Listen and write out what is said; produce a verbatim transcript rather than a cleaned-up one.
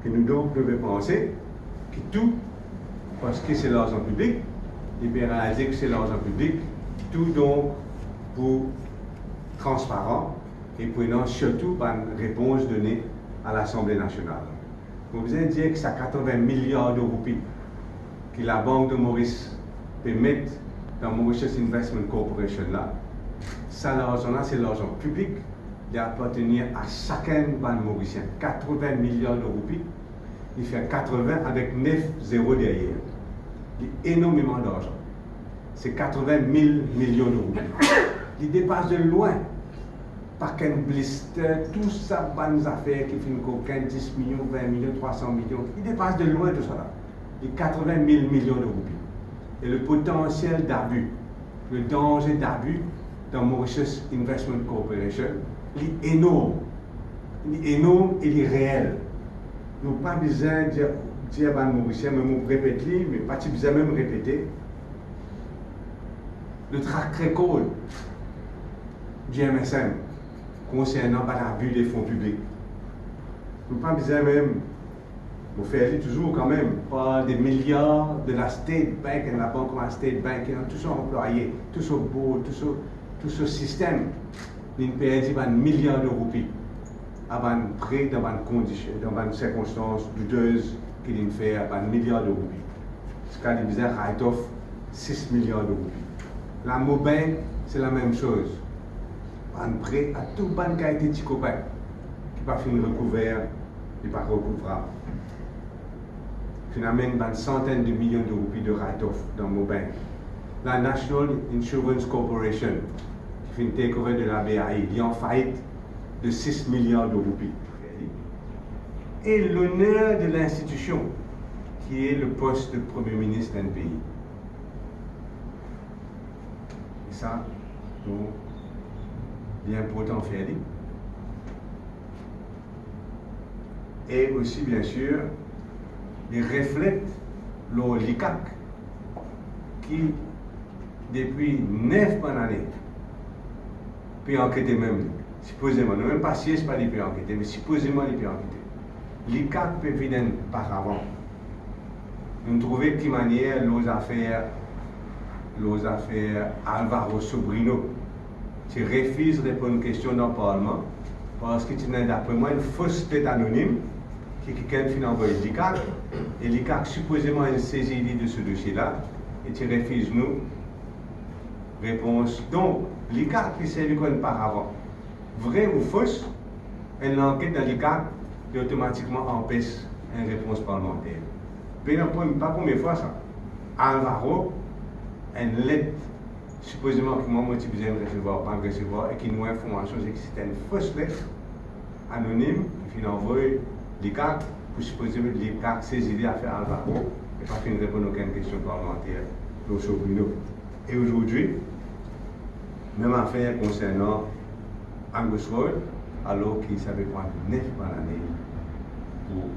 Ki nou donk, nou pe panse ki tou, parski se larzan piblik, li pe realize ki se larzan piblik, tou donk pou transparan e pou ena sirtou bann repons done a Lasanble Nasional. Mo bizin dir ki sa katrevin miliar de roupi ki Labank de Maurice pe met dan Mauritius Investment Corporation la, sa larzan la, se larzan piblik, li apartenir a sakenn bann Morisien. Katrevin miliar de roupi, li fer katrevin avek nef zero deryer. Li enormeman larzan. Se katrevin mil milion de roupi. Li depas de lwin pakenn blister, tou sa bann zafer ki finn kokin, dis milion, vin milion, trwa san milion. Li depas de lwin tou sa la. Li katrevin mil milion de roupi. E le potansiel dabi, le danze dabi dan Mauritius Investment Corporation, li enorm. Li enorm e li reel. Nou pa bizin dir, dir bann Morisien, me mo repet li, me pa ti bizin mem repete. Le track record di M S M konsernan bann abi de fon piblik. Nou pa bizin mem, mo fer li touzour kanmem, parl de miliar de la State Bank, enn labank kouma State Bank, ki ena tou so anplwaye, tou so board, tou so, tou so sistem, linn perdi bann miliar de roupi a bann pre dan bann kondision, dan bann sirkonstans doutez ki linn fer bann miliar de roupi. Ziska li bizin write off sis miliar de roupi. La Mobank, se lamem soz. Bann pre a tou bann kalite ti kopin ki pa finn rekouver, li pa rekouvrab. Finn amenn bann santenn de milion de roupi de write off dan Mobank. La National Insurance Corporation, ki finn take over de la B A I, li an fait de sis miliar de roupi. E loner de linstitision, ki e le pos de Premie Minis dan enn pei. E sa, donk, li inportan fer li. E osi, biensir, li reflet lor Likak, ki depi nef bann ane pe ankete mem li. Sipozeman, nou mem pa sir si pa li pe ankete, me sipozeman li pe ankete. Likak pe vinn enn paravan. Nou trouve ki manier lor zafer, lor zafer Alvaro Sobrino ti refiz reponn kestion dan Parlman, parski ti ena, dapre mwa, enn fos let anonim ki kikenn finn anvoy Likak, e Likak sipozeman inn sezi li de se dosie la, e ti refiz nou repons. Donk, Likak li servi kouma enn paravan. Vre ou fos, enn lanket dan Likak, li otomatikman anpes enn repons parlmanter. Pena pou, pa premie fwa sa. Alvaro, enn let, sipozeman ki mwa mo ti bizin resevwar, pa resevwar, e ki nou informasion se ki se ti enn fos let anonim ki finn anvoy Likak pou sipoze Likak sezi li zafer Alvaro, e pa finn reponn okenn kestion parlmanter lor Sobrino. E azordi, mem zafer konsernan Angus Royal, alor ki sa pe pran nef bann ane pou